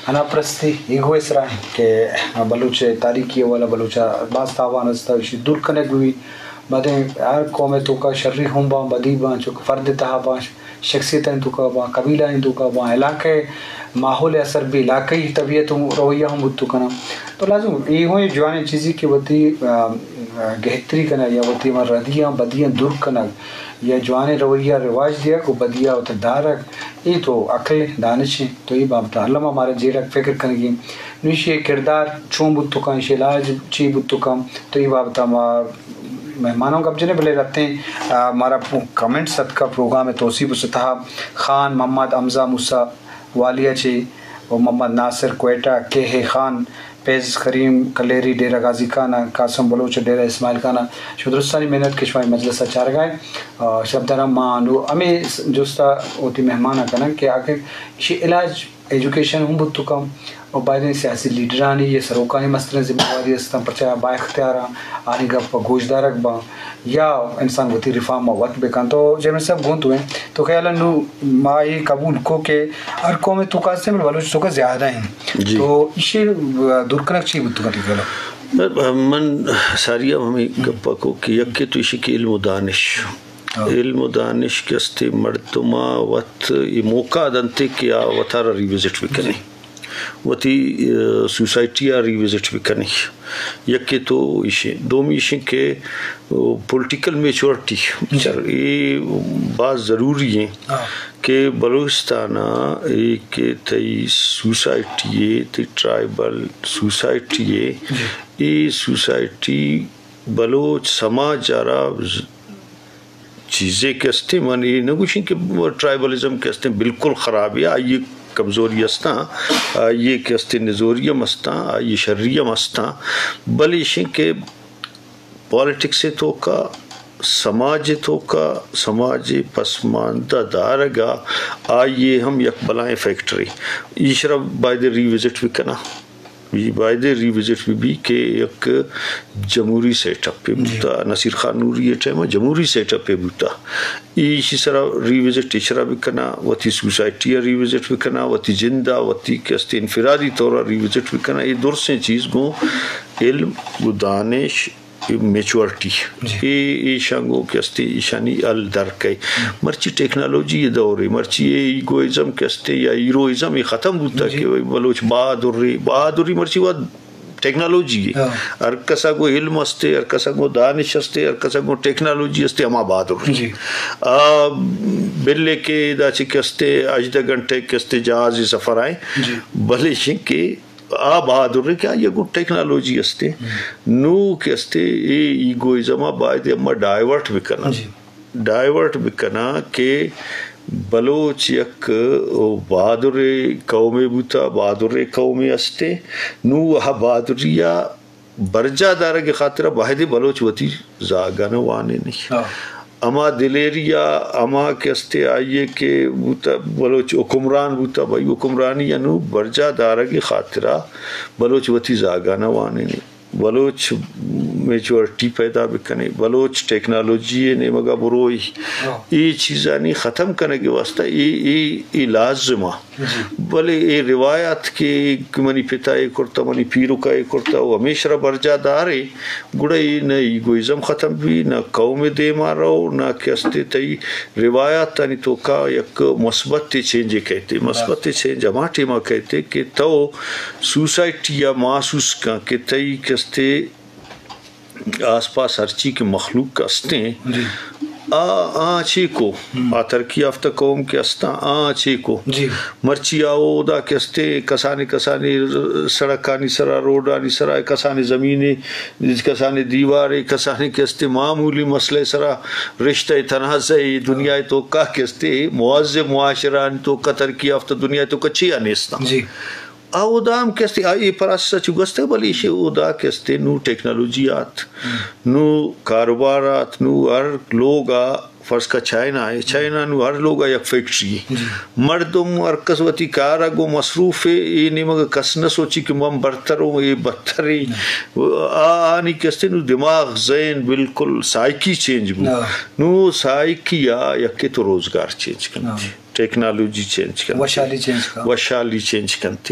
انا پرستی ایگوئے سرا کہ بلوچ تاریخی حوالہ بلوچ ء باز تاوان است، ایشی دور کنگ بہ بیت۔ بعدیں ہر قوم ء توکا شری ہم باں، بدی باں، چونکہ فرد ء تہا باں، شخصیتانی توکا باں، قبیلہانی توکا باں، علاقہ ء ماحول ء اثر بی، علاقائی طبیعت ہم رویہ ہم بوت کناں۔ تو لازم اے ہوں جوانیں چیزی کہ وتی، آ، آ، گہتری کنگ یا وتی ہما ردیاں بدیاں دور کنگ یا جوانیں رویہ رواج دیگ و بدیا وت دارگ، اے تو عقل ء دانش انت۔ تو اے بابت ء الما مارا جیڑگ فکر کنگی انت۔ نو ایشی ء کردار چون بوت کن، ایشی علاج چی بوت کن، تو اے بابت ء ما مہماناں گپ جنیں، بلے لہتیں، آ، مارا پو-، کمنٹس اتکا پروگرام ء توسیپ و ستہا خان محمد حمزہ موسی والیا چے و محمد ناصر کوئٹہ، کے اے خان، فیض کریم کلیری ڈیرہ غازی خان، قاسم بلوچ ڈیرہ اسماعیل خان، شما درستانی منت کہ شما مجلس ء چارگائے۔ آ، شبدار ما انو ہمیں جستا ہوتی مہمان کنن کہ آخر ایشی علاج ایجوکیشن ہم بوت کن و بایدیں سیاسی لیڈرانی یا سروکانی مستریں ذمہ واری استن، پرچہ با اختیار آنی گپ گوشدارگ باں۔ یا انسان وتی ریفارم ء وت بہ کنت۔ تو چیئرمین صاحب گوں تو ہیں، تو خیال ہے نو ما یہ قبول کو کہ ہر قوم تو کا استیں بلوچ تو کا زیادہ ہیں۔ جی۔ تو ایشی دور کنگ چی بوت کنت خیال ہے؟ من ساری ہم ہمیں گپا کو کہ یک تو ایشی کہ علم و دانش، ہاں۔ علم و دانش کہ استے مردما وت یہ موقع دنتے کہ آ وتارا ریوزٹ بکنی۔ وتی، آ، سوسائٹی ء ری وزٹ بہ کنی۔ یکے تو ایشیں، دومی ایشیں کہ، آ، پولیٹیکل میچورٹی، جی۔ اے باز ضروری ہیں، ہاں۔ کہ بلوچستان ء اے کہ تئی سوسائٹی ء، تئی ٹرائبل سوسائٹی ء، جی۔ اے سوسائٹی بلوچ سماج ء را چیزے کہ استیں، من اے نہ گوشیں کہ ٹرائبلزم کہ استیں بالکل خرابی، آئی کمزوری استاں، آئی کہ استیں نزوری ہم استاں، آئی شری ہم استاں، بلے ایشیں کہ پالیٹکس توکا، سماج توکا، سماج پسماندہ دارگا آئی ہم یک بلائیں فیکٹری۔ ایشرا باید ری وزٹ بکناں۔ بی-، بایدے ری وزٹ بہ بی کہ یک جمہوری سیٹ اپے، جی۔ بوتا، نصیر خان نوری ء ٹائم ء جمہوری سیٹ اپے بوتا۔ ایشی سرا ری وزٹ ایشرا بہ کناں، وتی سوسائٹی ء ری وزٹ بہ کناں، وتی جند ء، وتی کہ استے انفرادی طور ء ری وزٹ بہ کناں۔ اے درسیں چیز گوں علم، گوں دانش، میچورٹی۔ جی۔ اے، ایشاں گوں کہ استے ایشانی حل در کئے۔ مرچی ٹیکنالوجی ء دور ء، مرچی اے ایگوئزم کہ استے یا ہیروئزم اے ختم بوتا، جی۔ کہ بھئی بلوچ بہادر رے، بہادری مرچی وت ٹیکنالوجی ء۔ ہاں۔ ہر کسا گوں علم استے، ہر کسا گوں دانش استے، ہر کسا گوں ٹیکنالوجی استے، ہما بہادر رے۔ جی۔ آ، بلے کہ دا چہ کہ استے ہژدہ گھنٹے کہ استے جہازی سفر آئے۔ جی۔ بلے شنکہ آ بہادر کہ آئی ء گوں ٹیکنالوجی استے۔ ہم۔ نو کہ استے اے ایگوئزم ء باید اما ڈائیورٹ بکناں۔ جی۔ ڈائیورٹ بکناں کہ بلوچ یک بہادر قومے بوتا، بہادر قومے استے۔ نو آ بہادری ء برجا دارگ خاطر باید بلوچ وتی زاگان وانینی۔ ہاں۔ ہما دلیری ء ہما کہ استے آئی ء کہ بوتا بلوچ حکمران بوتا، بھئی حکمرانی ء نو برجا دارگ خاطرا بلوچ وتی زاگان وانینی، بلوچ میچورٹی پیدا بکنی، بلوچ ٹیکنالوجی نیمگا بروئی۔ ہاں۔ اے چیزانی ختم کنگ واسطہ اے، اے، اے لازم ء۔ جی۔ بلے اے روایات کہ، کہ منی پتا اے کرتا، منی پیرکا اے کرتا، و ہمیشرا برجا دارے، گڑا اے نہ ایگوئزم ختم بی، نہ قوم دیما رو، نہ کہ استے تئی روایاتانی توکا یک مثبت چینجے کئیتے۔ مثبت چینج ہما ٹیما کئیتے کہ تو سوسائٹی ء محسوس کن کہ تئی کہ استے آس پاس ہرچی کہ مخلوق استیں، جی۔ آ، آ چیکو، ہم۔ آ ترقی یافتہ قوم کہ استاں، آ چیکو۔ جی۔ مرچی آ اودا کہ استے کسانی، کسانی سڑکانی سرا، روڈانی سرا، کسانی زمینے، کسانی دیوارے، کسانی کہ استے معمولی مسئلہ سرا رشتہ تنازع، دنیا توکا کہ استے مہذب معاشرہ توکا، ترقی یافتہ دنیا توکا چیا نیستاں۔ جی۔ آ اودا ہم کہ استے، آ اے پراسس ء چہ گوستگ، بلے ایشی اودا کہ استے نوں ٹیکنالوجی آت، ہم۔ نوں کاروبار آت، نوں ہر لوگ ء فرض کا چائنا ہے، چائنا نوں ہر لوگ ء یک فیکٹری ہے۔ جی۔ مردم ہر کس وتی کار ء گوں مصروف ہے، اے نیمگ ء کس نہ سوچی کہ من برتر ہوں، اے بدتر ہے۔ ہم۔ آ، آنی کہ استے نوں دماغ، ذہن بالکل سائیکی چینج بو۔ ہاں۔ نوں سائیکی ء یکے تو روزگار چینج کنت۔ ہاں۔ ٹیکنالوجی چینج کنت، وشحالی چینج کنت۔ وشحالی چینج کنت۔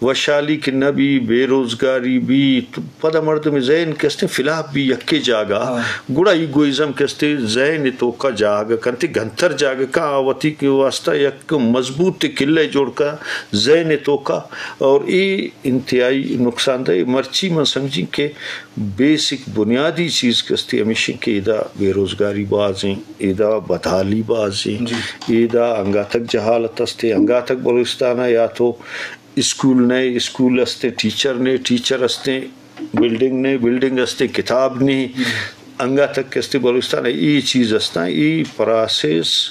وشحالی کہ نہ بی، بے روزگاری بی، تو پدا مردم ذہن کہ استیں فلاپ بی یکے جاگہ، ہاں۔ گڑا ایگوئزم کہ استیں ذہن توکا جاگہ کنت، گھنتر جاگہ کا، آ وتی کہ واسطہ یک مضبوط قلعہ جوڑ کا ذہن توکا، اور اے انتہائی نقصان دہ۔ مرچی من سمجھیں کہ بیسک بنیادی چیز کہ استیں ہمیشیں کہ ادا بے روزگاری بازیں، ادا بدحالی بازیں، جی۔ ادا انگاتک جہالت استیں، انگاتک بلوچستان ء یا تو اسکول نے، اسکول استیں، ٹیچر نے، ٹیچر استیں، بلڈنگ نے، بلڈنگ استیں، کتاب نے، جی۔ انگاتک استیں بلوچستان ء اے چیز استاں، اے پراسس،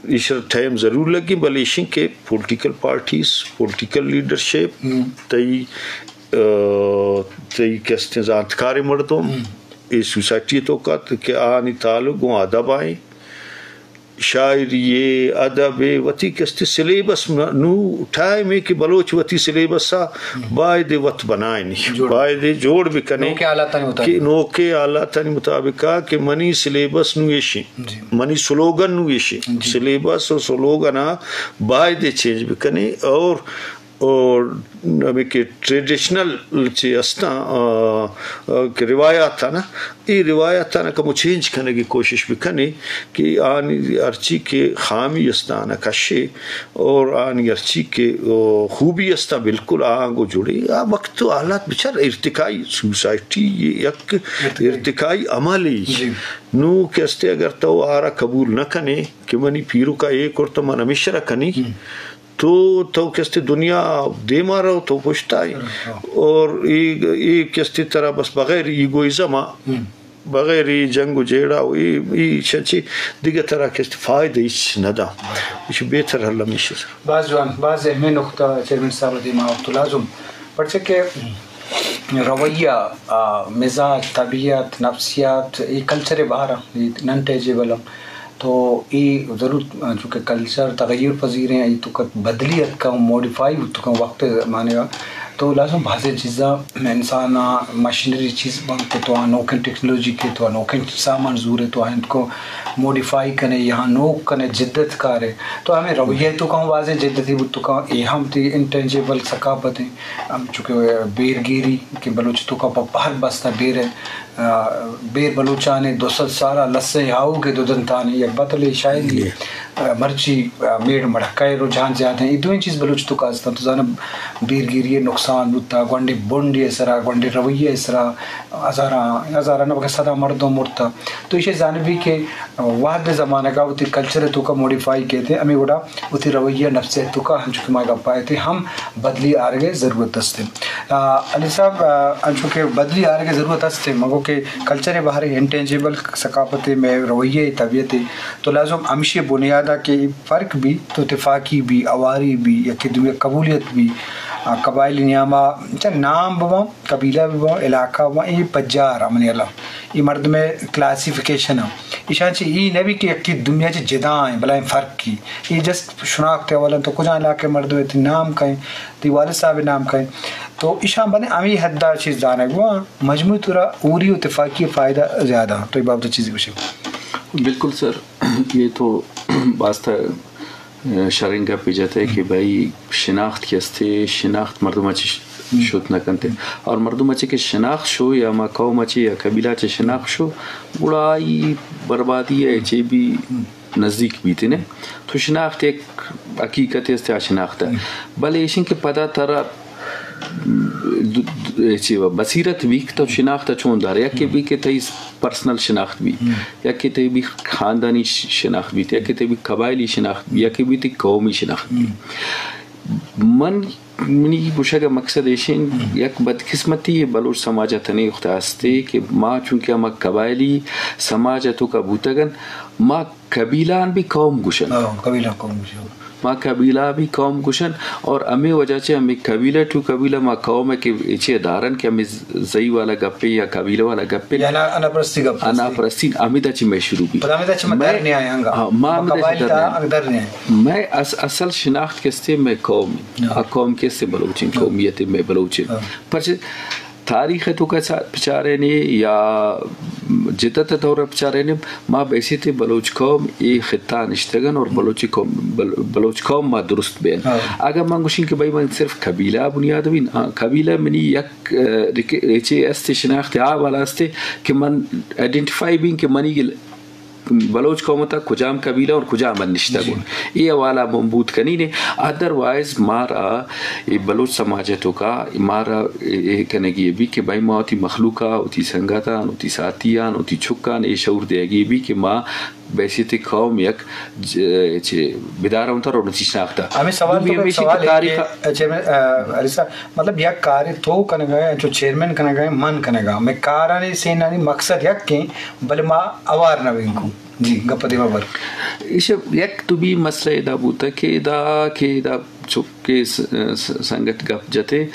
ایشر ٹائم ضرور لگی، بلے ایشیں کہ پولیٹیکل پارٹیز، پولیٹیکل لیڈرشپ، ہم۔ تئی، آ، تئی کہ استیں زانتکاریں مردم، ہم۔ اے سوسائٹی توکا کہ آنی تعلق گوں ادب آئیں، شاعری ء، ادب ء، وتی کہ استیں سلیبس م-، نوں ٹائم ء کہ بلوچ وتی سلیبس ء باید وت بنائینی، جوڑ۔ باید جوڑ بکنے نوکیں حالاتانی مطابق۔ کہ نوکیں حالاتانی مطابق ء کہ منی سلیبس نوں ایشیں، جی۔ منی سلوگن نوں ایشیں۔ جی۔ سلیبس و سلوگن ء باید چینج بکنے اور اور ہمے کہ ٹریڈیشنل چی استاں، آ، آ، کہ روایات آنا، اے روایات آنا کمو چینج کنگی کوشش بکنے کہ آنی ہرچی کہ خامی استاں آنا کشے اور آنی ہرچی کہ، آ، خوبی استاں بالکل آنگو جڑے۔ آ وقت و حالات بچار ارتقائی سوسائٹی یک ارتقائی۔ ارتقائی عمل ای۔ جی۔ نو کہ استے اگر تو آرا قبول نہ کنے کہ منی پیرو کا اے کرتا من ہمیشہ را کنی، ہم۔ تو، تو کہ استے دنیا دیما رو، تو پشتائی۔ ہاں۔ اور ای، ای کہ استے ترا بس بغیر ایگوئزم آ، ہم۔ بغیر ای جنگ و جیڑا و ای، ای چنچی دیگہ ترا کہ استے فائدہ ہچ نہ دا۔ اچ بہتر حل ہمیشہ۔ باز جوان، باز اہمیں نقطہ چیئرمین صاحب دیما وقت لازم۔ پرچہ کہ رویہ، آ، مزاج، طبیعت، نفسیات، ای کلچر بہر آ، ای نن ٹیجیبل ہم۔ تو ای ضرور، آ، چونکہ کلچر تغیر پذیر ہیں، ای تو کت بدلی اتکا، موڈیفائی اتکا وقت زمانے گا۔ تو لازم بازیں چیزاں انسان آ مشینری چیز بنت کہ تو آ نوکیں ٹیکنالوجی کے تو آ نوکیں سامان زورے تو آ انت کو موڈیفائی کنے یا نوک کنے جدت کارے۔ تو ہمیں رویہ تو کہوں بازیں جدتی بوت تو کہوں اے ہم تی انٹینجیبل ثقافت ہیں۔ ہم چونکہ بیر گیری کہ بلوچ تو کا پہ ہر بستہ بیر ہے، آ، بیر بلوچانے دو سد سال لسے ہاؤ کے دو دنتانے یک بتلے شاعری، آ، مرچی، آ، میڑ مڑکہ رجحان زیادہ ہیں۔ یہ دوئیں چیز بلوچ تو کا استان تو زانا بیر گیری نقصان بوتا، گونڈے بونڈی سرا، گونڈے رویہ سرا، ہزاراں، ہزاراں نہ بلکہ صدا مردم مرتا۔ تو ایشی زانبی کہ وہد زمانگا وتی کلچر تو کا موڈیفائی کیتے، ہمیں وڑا وتی رویہ نفسیت تو کا ہنچو کہ ما گپا ایتے ہم بدلی آرگے ضرورت است۔ آ، علی صاحب، آ، ہنچو کہ بدلی آرگے ضرورت است، مگو کہ کلچر بہر انٹینجیبل ثقافت میں رویہ طبیعت تو لازم ہمشی بنیادا کہ فرق بھی تو تفاقی بھی، اواری بھی، یکی دومی قبولیت بھی، آ، قبائلی نیاما چہ نام بباں، قبیلہ بباں، علاقہ بباں، اے پجار امنی اللہ۔ اے مردم کلاسیفیکیشن ہم۔ ایشان چہ اے نہ بی کہ یکی دومی چہ جدا ہیں، بلائیں فرق کی۔ اے جسٹ شناخت حوالہ تو کجا علاقے مردم تی نام کہیں، تی والد صاحب نام کہیں۔ تو ایشان بنے ہمیں حدا چیز دانے گوا، مجموعی طورا اوری و تفاقی فائدہ زیادہ ہیں۔ تو اے بابت چیزی گوشے۔ بالکل سر، یہ تو باز تہ شریں گپے جت ئے کہ بھئی شناخت کہ استے، شناخت مردم ء چہ ش-، شت نہ کنت۔ اور مردم ء چہ کہ شناخت شو یا ما قوم ء چہ یا قبیلہ ء چہ شناخت شو، گڑا آئی بربادی ء چہ بھی نزدیک بیت نے۔ تو شناخت یک حقیقت است آ شناخت ء۔ بلے ایشن کہ پدا ترا د-، د-، چی و بصیرت بیک تو شناخت چون دار، یکے بی کہ تئی پرسنل شناخت بی، یکے تئی بی خاندانی ش-، شناخت بیت، یکے تئی بی قبائلی شناخت بی، یکے بی تئی قومی شناخت بی۔ من، منی گوشگ ء مقصد ایشین، یک بدقسمتی بلوچ سماج ء تنے اخت استے کہ ما چونکہ ہما قبائلی سماج ء توکا بوتگن، ما قبیلہ آن بھی قوم گوشن۔ ہاں، قبیلہ قوم گوشن۔ ما قبیلہ بھی قوم گوشن اور ہمیں وجہ چہ ہمیں قبیلہ ٹو قبیلہ ما قوم ہے کہ چے دارن کہ ہمیں زئی والا گپے یا قبیلہ والا گپے۔ یا انا-، اناپرستی گپ۔ اناپرستی ہمیں دا چہ میں شروع بھی۔ پدا ہمیں دا چہ میں در نہیں آئے ہنگا۔ ہاں، ما ہمیں دا چہ قبائل در تا نہیں آئے۔ در نہیں آئے۔ میں اس-، اصل شناخت کستے میں قوم۔ ہاں۔ آ قوم کستے بلوچیں، ہاں۔ قومیت میں بلوچیں۔ ہاں۔ پرچہ تاریخ ءِ توکا چا-، بچارینی یا جدت ءِ دور ءَ بچارینی، ما بحیثیت بلوچ قوم اے خطہ ءَ نشتگن اور بلوچی قوم، بل-، بلوچ قوم ما درست بین۔ ہاں۔ اگر من گوشین کہ بھئی من صرف قبیلہ بنیاد بین، ہاں، قبیلہ منی یک، اے، ریک-، اے چے است شناخت آ والا است کہ من آئیڈینٹیفائی بین کہ منی گل-، بلوچ قوم تا کجام قبیلہ اور کجام من نشتگ۔ جی۔ اے حوالہ من بوت کنین۔ ادروائز مارا اے بلوچ سماج ءِ توکا مارا اے، اے کنگی بی کہ بھئی ما وتی مخلوقا، وتی سنگتان، وتی ساتھیان، وتی چکان اے شعور دیگی بی کہ ما بحیثیت قوم یک ج-، چے بدار اوں تا رونتی شناختا۔ ہمیں سوال دومی تو ہمیشی کہ سوال ہے تاریخ کہ، چیئرمین، آ، علی صاحب، مطلب یک کارے تو کنگا ہے، انچو چیئرمین کنگا ہے، من کنگا۔ میں کارانی سینانی مقصد یک ہیں، بلے ما اوار نہ بینکوں۔ جی، گپ دیما بر۔ ایش یک دومی مسئلہ ادا بوتا کہ ادا، کہ ادا چکے س-، س-، سنگت گپ جتے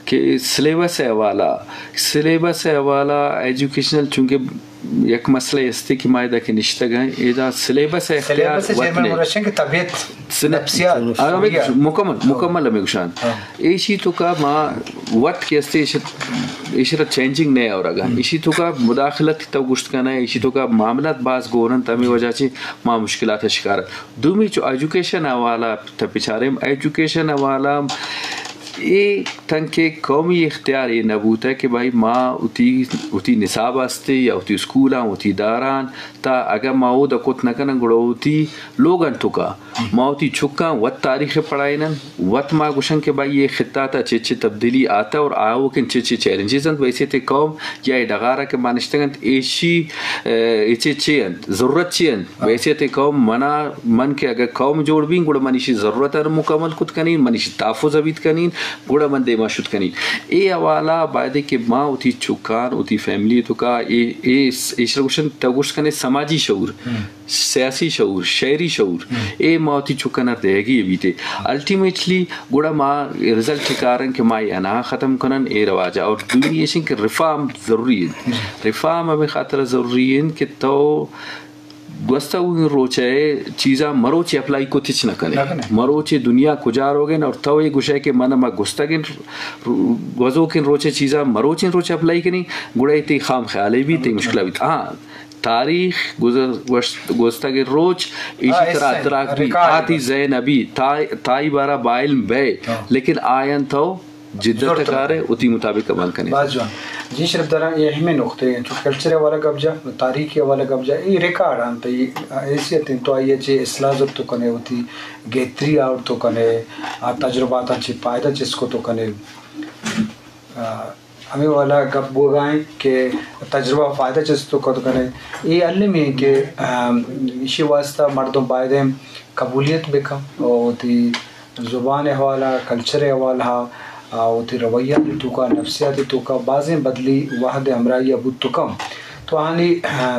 کہ سلیبس ءِ حوالہ، سلیبس ءِ حوالہ ایجوکیشنل چونکہ یک مسئلہ استے کہ ما ادا کہ نشتگ ہیں، ادا سلیبس اختیار سلیبس وت چیئرمین نے۔ مرشن کہ طبیعت سن-، نفسیات، آ، ہمیں ہویا۔ مکمل، ہاں۔ مکمل ہمیں گوشان۔ ہاں۔ ایشی توکا ما وت کہ استے ایش-، ایشرا چینجنگ نہ اورگا۔ ہم۔ ایشی توکا مداخلت تو گوشت کنا، ایشی توکا معاملات باز گورن، تمی وجہ چی ما مشکلات شکار۔ دومی چو ایجوکیشن حوالہ تا بچاریں، ایجوکیشن حوالہ اے تنکہ قومی اختیار اے نہ بوتہ کہ بھائی ما وتی، وتی نصاب استے یا وتی اسکولاں، وتی داران تا اگہ ما اودا کت نہ کنن گڑا وتی لوگان توکا ما وتی چکاں وت تاریخ پڑھائینن، وت ما گوشن کہ بھائی اے خطہ تا چے چے تبدیلی آتہ اور آوکن چے چے چیلنجز انت، بحیثیت قوم یا اے ڈغارا کہ ما نشتگ انت ایشی، اے، اے چے چے انت، ضرورت چے انت؟ بحیثیت قوم منا، من کہ اگر قوم جوڑ بین، گڑا من ایشی ضرورت ء مکمل کت کنین، من ایشی تحفظ ء بیت کنین، گڑا من دیما شت کنین۔ اے حوالہ بایدے کہ ما وتی چکان، وتی فیملی توکا اے، اے، ایشرا گوشن، تو گوشت کنے سماجی شعور، سیاسی شعور، شعری شعور، اے ما وتی چکان ء دیگی بیتے۔ الٹیمیٹلی گڑا ما رزلٹ کارن کہ ما اے انا ختم کنن اے رواجا۔ اور دومی ایشن کہ ریفارم ضروری انت۔ ریفارم ہمیں خاطر ضروری انت کہ تو گوستگیں روچ ء چیزاں مروچی اپلائی کت ہچ نہ کنے۔ نہ کنے۔ مروچی دنیا کجا روگن اور تو اے گوشئے کہ من ما گوستگیں گوزوکیں روچ ء چیزاں مروچیں روچ اپلائی کنی، گڑا اے تئی خام خیالے بیت، تئی مشکلہ بیت۔ ہاں، تاریخ گوز-، گوشت-، گوستگیں روچ ایشی ہاں، ترا ایسے ادراک بیت، ریکارڈ آ تئی ذہن ء بیت، تا-، تائی بارا با علم بئے، ہاں۔ لیکن آیان تو جدت زرت کارے، وتی مطابق عمل کنے۔ باز جوان۔ جی شرف داراں، اے اہمیں نقطے انت۔ چو کلچر حوالہ گپ جا، تاریخ حوالہ گپ جا، اے ریکارڈ انت، اے حیثیت انت، تو آئی ء چے اصلاح زرت تو کنے، وتی گہتری آورت تو کنے، آ تجرباتاں چے فائدہ چست کت تو کنے۔ آ، ہمے والا گپ بوگا انت کہ تجربہ فائدہ چست تو کت کنے۔ اے المی انت کہ، آ، ایشی واسطہ مردم بایدیں قبولیت بکن و وتی زبان ء حوالہ، کلچر ء حوالہ، آ، وتی رویہ ء توکا، نفسیات ء توکا بازیں بدلی وہد ء ہمراہی ء بوت تو کم۔ تو آنی، آ،